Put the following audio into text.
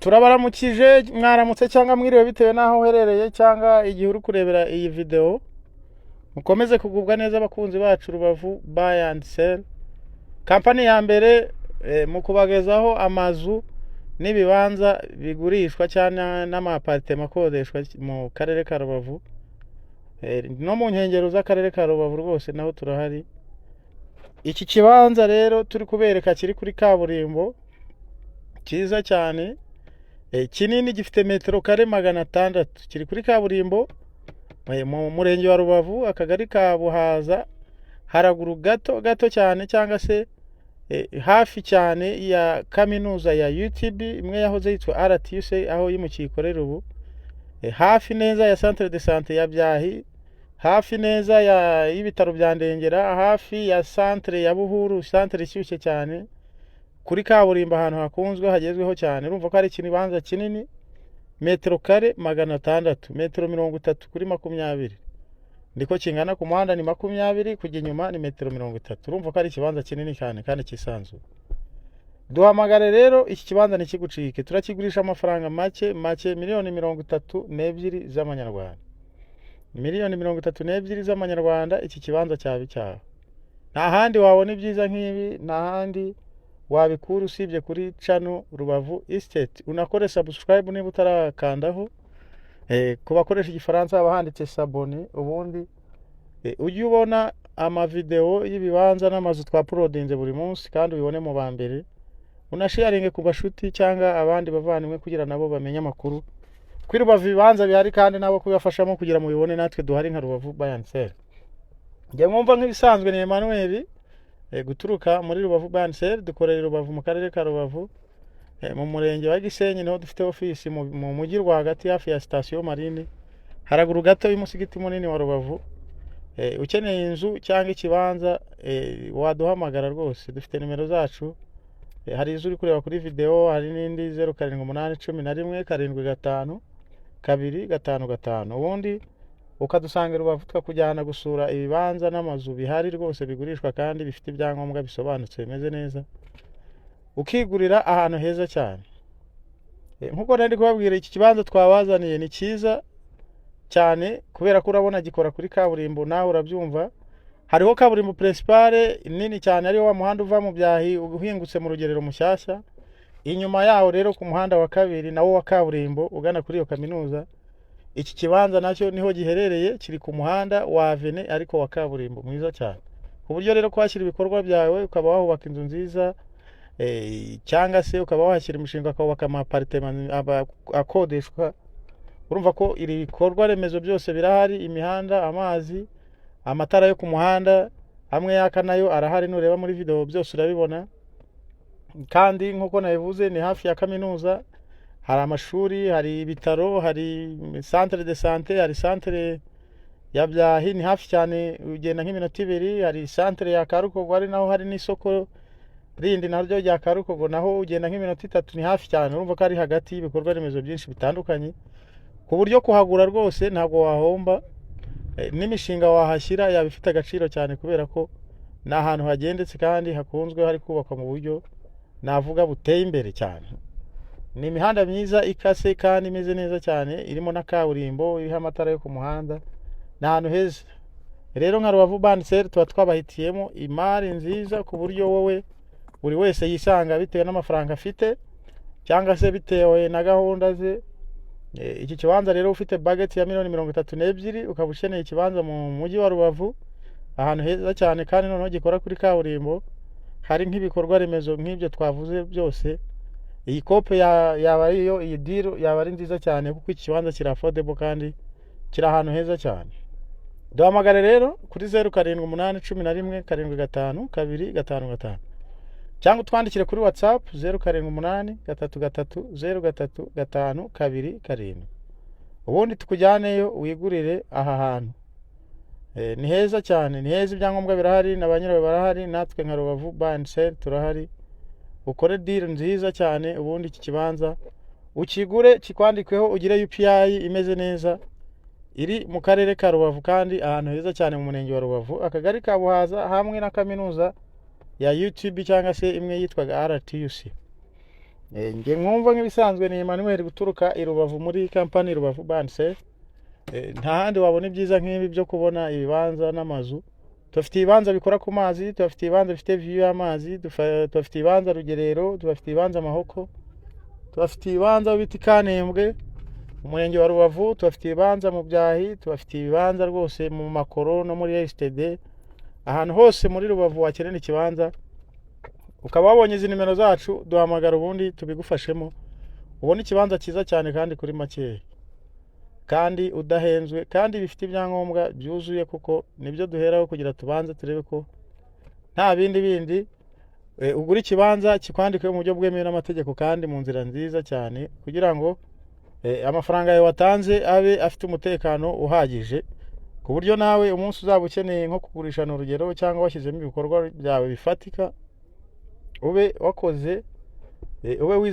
Turabaramukije, mwaramutse cyangwa mwiriwe bitewe n'aho uherereye cyangwa igihe uri kurebera iyi videwo. Mukomeze kugubwa neza abakunzi bacu. Rubavu Buy and Sell, kampani ya mbere mu kubagezaho amazu n'ibibanza bigurishwa cyangwa n'ama apartment akodeshwa mu karere ka Rubavu no mu nkengero z'akarere ka Rubavu rwose naho turahari. Iki kibanza rero turi kubereka kiri kuri kaburimbo, cyiza cyane, kinini, gifite metero kare 600. Kiri kuri kaburimbo mu murenge wa Rubavu, akagari ka Buhaza, haraguru gato gato cyane cyangwa se hafi cyane ya kaminuza ya UTB, imwe yahoze yitwa RTUC, aho yimukiye ikorera ubu. Hafi neza ya centre de santé ya Byahi, hafi neza y'ibitaro bya Ndengera, hafi ya centre ya Buhuru, centre ishyushye cyane, kuri kaburimbo, ahantu hakunzwe hagezweho cyane. Urumva ko ari ikibanza kinini, metero kare 600, metero 30 kuri 20 niko kingana. Ku muhanda ni 20, kujya inyuma ni metero 30. Urumva ko ari ikibanza kinini cyane kandi cyisanzuye. Duhamagare rero, iki kibanza ntikigucike. Turakigurisha amafaranga make make, miliyoni 32 z'amanyarwanda. Miliyoni 32 z'amanyarwanda, iki kibanza cyaba icyawe. Nta handi wabona ibyiza nk'ibi, nta handi wabikura usibye kuri channel Rubavu Estate. Unakore subscribe niba utarakandaho. Ku bakoresha igifaransa haba handitse s'abonner. Ubundi ujye ubona amavideo y'ibibanza n'amazu twauploadinze buri munsi kandi ubibone mu ba mbere. Unasharinge ku bashuti cyangwa abandi bavandimwe kugira nabo bamenye amakuru kuri Rubavu, ibibanza bihari, kandi nabo kubibafashamo kugira mubibone. Natwe duhari nka Rubavu Buy and Sell. Njye mwumva nk'ibisanzwe ni Emmanuel, guturuka muri Rubavu Buy and Sell. Dukorera i Rubavu, mu karere ka Rubavu, mu murenge wa Gisenyi niho dufite ofisi, mu mujyi rwagati, hafi ya sitasiyo Marine, haraguru gato y'umusigiti munini wa Rubavu. Ukeneye inzu cyangwa ikibanza waduhamagara rwose, dufite nimero zacu. Hari izo uri kureba kuri videwo, hari n'indi 0781175255. Ubundi ukadusanga i Rubavu, tukakujyana gusura ibibanza n'amazu bihari rwose bigurishwa kandi bifite ibyangombwa bisobanutse, bimeze neza, ukigurira ahantu heza cyane. Nk'uko nari kubabwira, iki kibanza twabazaniye ni cyiza cyane kubera ko urabona gikora kuri kaburimbo, nawe urabyumva. Hariho kaburimbo principale nini cyane, ariwo wa muhanda uva mu Byahi uhingutse mu Rugerero mushyashya. Inyuma yawo rero ku muhanda wa kabiri nawo wa kaburimbo ugana kuri iyo kaminuza, iki kibanza nacyo niho giherereye. Kiri ku muhanda wa avenue ariko wa kaburimbo mwiza cyane, ku buryo rero kuhashyira ibikorwa byawe, ukaba wahubaka inzu nziza, cyangwa se ukaba wahashyira imishinga, ukubaka ama apartment akodeshwa. Urumva ko iri bikorwa remezo byose birahari: imihanda, amazi, amatara yo ku muhanda amwe yaka nayo arahari. Nureba muri video byose urabibona. Kandi nk'uko nabivuze, ni hafi ya kaminuza, hari amashuri, hari ibitaro, hari centre de santé, hari centre ya Byahi, ni hafi cyane, ugenda nk'iminota 2. Hari centre ya Karukogo, ari naho hari n'isoko rindi naryo rya Karukogo, naho ugenda nk'iminota 3, ni hafi cyane. Urumva ko ari hagati y'ibikorwa remezo byinshi bitandukanye, ku buryo kuhagura rwose ntabwo wahomba. N'imishinga wahashyira yaba ifite agaciro cyane kubera ko ni ahantu hagendetse kandi hakunzwe, hari kubakwa mu buryo navuga buteye imbere cyane. Ni imihanda myiza ikase kandi imeze neza cyane, irimo na kaburimbo, iriho amatara yo ku muhanda. Ni ahantu heza rero. Nka Rubavu Buy and Sell tuba twabahitiyemo imari nziza, ku buryo wowe buri wese yisanga bitewe n'amafaranga afite cyangwa se bitewe na gahunda ze. Iki kibanza rero, ufite budget ya miliyoni 32, ukaba ukeneye ikibanza mu mujyi wa Rubavu, ahantu heza cyane, kandi noneho gikora kuri kaburimbo, hari nk'ibikorwa remezo nk'ibyo twavuze byose, iyi kope yaba ariyo, iyi deal yaba ari nziza cyane, kuko iki kibanza kiri affordable kandi kiri ahantu heza cyane. Duhamagare rero kuri 0781175255, cyangwa utwandikire kuri WhatsApp 0783303527. Ubundi tukujyaneyo wigurire aha hantu. Ni heza cyane, ni heza, ibyangombwa birahari na ba nyirayo barahari, natwe nka Rubavu Buy and Sell turahari. Ukore deal nziza cyane, ubundi iki kibanza ukigure, kikwandikweho, ugire UPI imeze neza, iri mu karere ka Rubavu kandi ahantu heza cyane, mu murenge wa Rubavu, akagari ka Buhaza, hamwe na kaminuza ya UTB cyangwa se imwe yitwaga RTUC. Njye mwumva nk'ibisanzwe ni Emmanuel guturuka i Rubavu muri kampani Rubavu Banse. Nta handi wabona ibyiza nk'ibi byo kubona ibibanza n'amazu. Tubafite ibibanza bikora ku mazi, tubafite ibibanza bifite view y'amazi, tubafite ibibanza Rugerero, tubafite ibibanza Mahoko, tubafite ibibanza bita i Kanembwe, umurenge wa Rubavu, tubafite ibibanza mu Byahi, tubafite ibibanza rwose mu Makoro no muri STD. Ahantu hose muri Rubavu wakenera ikibanza, ukaba wabonye izi nimero zacu, duhamagara ubundi tubigufashemo, ubone ikibanza cyiza cyane kandi kuri makeya, kandi udahenzwe, kandi bifite ibyangombwa byuzuye, kuko nibyo duheraho kugira tubanze turebe ko nta bindi bindi. Ugura ikibanza kikwandikeho mu buryo bwemewe n'amategeko kandi mu nzira nziza cyane, kugira ngo amafaranga yawe watanze abe afite umutekano uhagije, ku buryo nawe umunsi uzaba ukeneye nko kugurisha, ni urugero, cyangwa washyizemo ibikorwa byawe bifatika, ube wakoze, ube wizeye.